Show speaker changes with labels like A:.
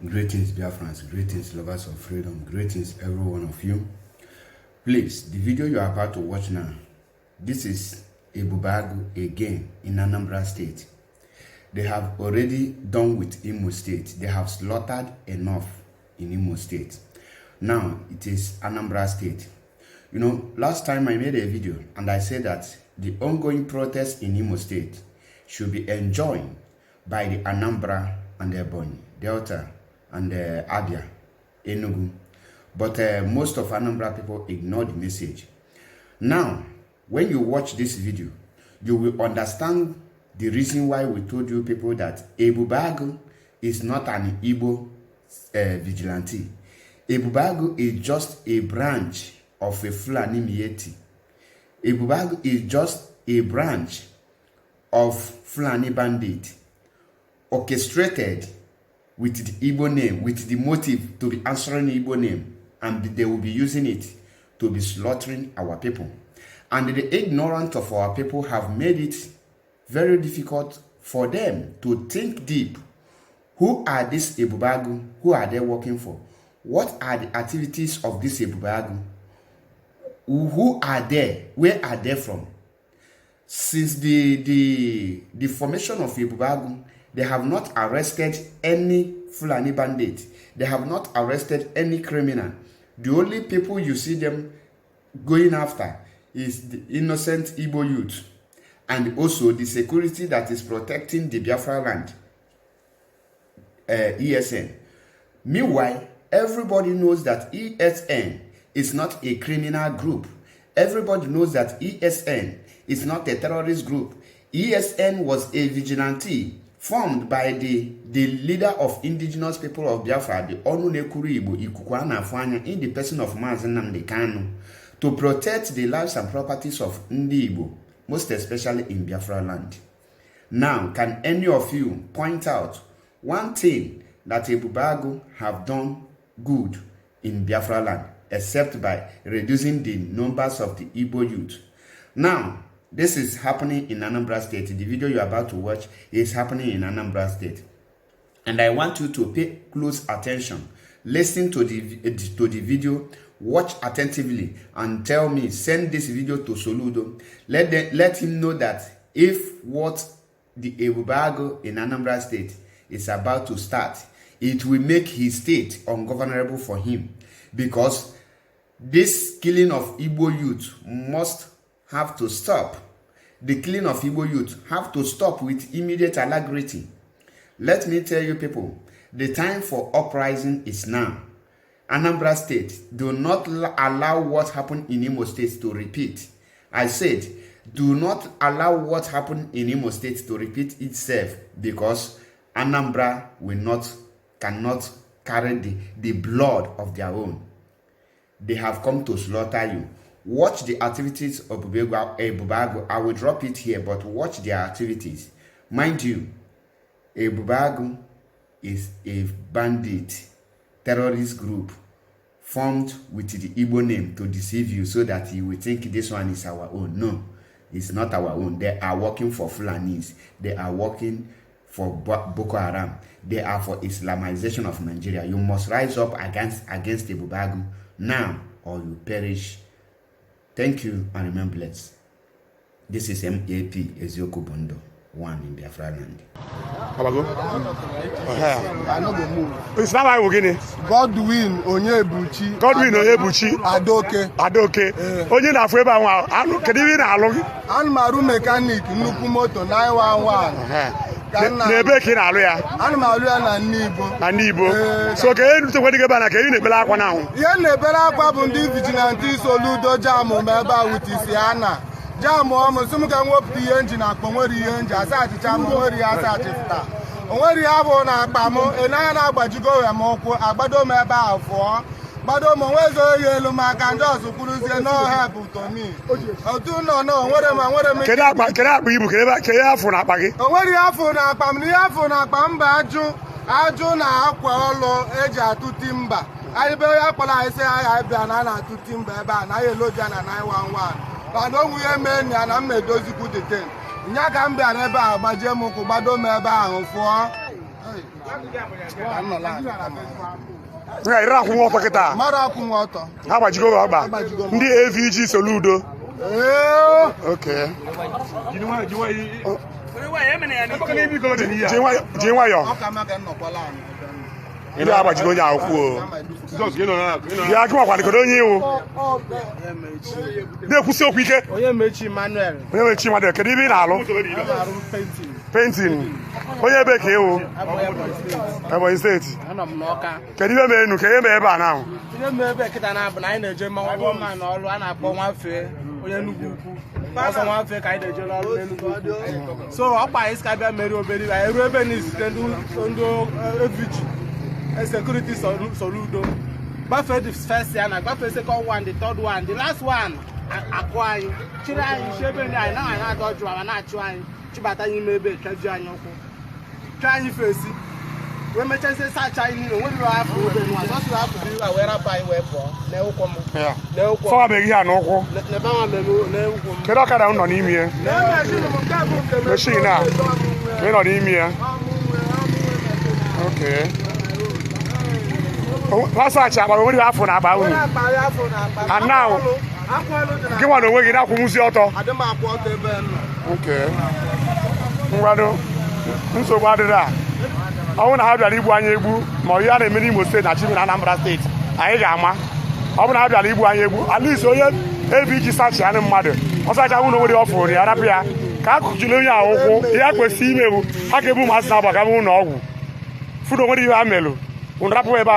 A: Greetings, Biafrans. Greetings, lovers of freedom. Greetings, every one of you. Please, the video you are about to watch now, this is Ebubeagu again in Anambra State. They have already done with Imo State. They have slaughtered enough in Imo State. Now it is Anambra State. Last time I made a video and I said that the ongoing protests in Imo State should be enjoined by the Anambra and the Ebonyi, Delta, and the Abia, Enugu. But most of Anambra people ignore the message. Now, when you watch this video, you will understand the reason why we told you people that Ebubeagu is not an Igbo vigilante. Ebubeagu is just a branch of a Fulani Miyetti. Ebubeagu is just a branch of Fulani bandit orchestrated with the Igbo name, with the motive to be answering Igbo name, and they will be using it to be slaughtering our people. And the ignorant of our people have made it very difficult for them to think deep. Who are these Ebubeagu? Who are they working for? What are the activities of this Ebubeagu? Who are they? Where are they from? Since the formation of Ebubeagu, they have not arrested any Fulani bandit. They have not arrested any criminal. The only people you see them going after is the innocent Igbo youth and also the security that is protecting the Biafra land, ESN. Meanwhile, everybody knows that ESN is not a criminal group. Everybody knows that ESN is not a terrorist group. ESN was a vigilante formed by the leader of Indigenous People of Biafra, the Onu Nekuru Igbo, Ikuku a na-afụ anya, in the person of Mazi Nnamdi Kanu, to protect the lives and properties of Ndi Igbo, most especially in Biafra land. Now, can any of you point out one thing that Ebubeagu have done good in Biafra land, except by reducing the numbers of the Igbo youth? Now, this is happening in Anambra State. The video you're about to watch is happening in Anambra State. And I want you to pay close attention. Listen to the video, watch attentively, and tell me, send this video to Soludo. Let him know that if what the Ebubeagu in Anambra State is about to start, it will make his state ungovernable for him. Because this killing of Igbo youth must have to stop. The killing of Igbo youth have to stop with immediate alacrity. Let me tell you people, the time for uprising is now. Anambra State, do not allow what happened in Imo State to repeat. I said, do not allow what happened in Imo State to repeat itself, because Anambra will not, cannot carry the blood of their own. They have come to slaughter you. Watch the activities of Ebubeagu. I will drop it here, but watch their activities. Mind you, Ebubeagu is a bandit terrorist group formed with the Igbo name to deceive you so that you will think this one is our own. No, it's not our own. They are working for Fulanis. They are working for Boko Haram. They are for Islamization of Nigeria. You must rise up against Ebubeagu now or you perish. Thank you and remain blessed. This is MAP Eziokwu bụ Ndụ, one in Biafra land.
B: Abago.
C: I no go move.
B: Isi na bụ gịnị?
C: Godwin Onyebuchi.
B: Godwin Onyebuchi.
C: Adoke.
B: Adoke.
C: Ee.
B: Onye na-afụ ebe a nwa alụ, kedu ihe ị na-alụ gị?
C: Ana m arụ mechanic nnukwu moto 911. Ka nna-
B: N'ebe ka ị na-alụ ya?
C: Ana m arụ ya na Nnibo.
B: Na Nnibo.
C: Ee.
B: So ka e rutekwa gị ebe a na ka ị na-ebele akwa na ahụ.
C: Ihe m na-ebere akwa bụ ndị vigilante Soludo jam m ebe a with isi ana. Jam ọmụ sị m ka m wepụta ihe nji na akpa, nwere ihe nji asa achịcha m, nwere ihe asa achịpụta. O nwere ihe abụ na akpa m enanya na-agbajigo ya m ụkwụ, agbado m ebe a fụọ. Gbado m onwezi oyi elu m aka ndị ọzọ kwuruzie no help to me. Otu nọ na onwere m onwere m
B: Kedu akpa, kedu akpa ibu, kedu ebe, kedu afọ na akpa gị?
C: O nwere ihe afụ na akpa m na ihe afụ na akpa m bụ ajụ ajụ na akwa ọlụ eji atụ timber. Anyị be ya kpọrọ anyị sị anyị bịa na a na-atụ timber ebe a na anyị elodia na 911, mana onwe ihe mee na ya na m edozikwu the thing nya ka m bịara ebe a gbajie m ụkwụ, gbado m ebe ahụ fụọ. Ka m nọla ala kama.
B: Nga ire akwụ nwa ọtọ kịta.
C: Mmadụ akwụ nwa ọtọ.
B: Ha gbajigo gị ọkpa.
C: Agbajigo m.
B: Ndị AVG Soludo.
C: Ee.
B: Okay. Ji nwayọọ.
C: Ọ ka mma ka m nọkwala ala.
B: Ndị agbajigo onye akwụkwọ o. Ya gị nwakwa kedu onye iwu na-ekwusi okwu ike.
D: Onye mechi Emmanuel.
B: Onye nwe Chimadị, kedu ibe ị na-alụ?
D: Arụ painting.
B: Painting. Onye ebe ka ịwụ?
D: Abụ Ebonyi Steeti.
B: Ebonyi Steeti.
D: Anọ m n'Ọka.
B: Kedu ibe mee enu ka ihe mee ebe a na ahụ?
D: Ihe mee ebe kịta na-abụ na anyị na-eje mmanwụ ọma na ọrụ a na-akpọ Nwafe onye Enugu Ukwu. Ọsọ Nwafe ka anyị na-eje n'ọrụ n'Enugu Ukwu. So ọkpa anyị si ka bịa merie obere iwe. Anyị ruo ebe na izute ndị AVG security Soludo. Gbafee the first ya na gbafee second one, the third one, the last one akụ anyị chịrị anyị si ebe ndị anyị na anyị na-adọ jụ ma na-achụ anyị chịbata n'ime ebe keju anyị ụkwụ chụọ anyị fesi wee mechazie sacha anyị niile onwere afọ ebe nwa sọsọ afọ bụ iwe a wee rapụ anyị wee pụọ n'ụkwụ m n'ụkwụ m
B: Fọwabeghị ihe a n'ụkwụ.
D: n'ebe ahụ mere n'ụkwụ m.
B: Kedu ọkada m nọ n'ime ya? Machine a ka ị nọ n'ime ya? Okay. Pasachi akpa nwere afọ na akpa unu. And now, gị nwa na onwe gị na-akwụnwụzi ọtọ.
C: Adị m akwụ ọtọ ebe m nọ.
B: Okay. Ngwanụ, nsogbu adịrị a. Ọ bụrụ na ha bịara igbu anyị egbu ma ọ ihe a na-eme n'Imo Steeti na Chimi na Anambra Steeti, anyị ga-ama. Ọ bụrụ na ha bịara igbu anyị egbu, at least onye AVG sachi anụ mmadụ, ọ sacha nwụ na onwere ọ fụrụ ya rapụ ya ka a kụjiri onye a ụkwụ. Ihe a kwesịrị ime bụ ha ga-ebu masị na agba gaba ụlọ ọgwụ fụrụ onwere ihe ha melụ unu rapụ ebe ahụ.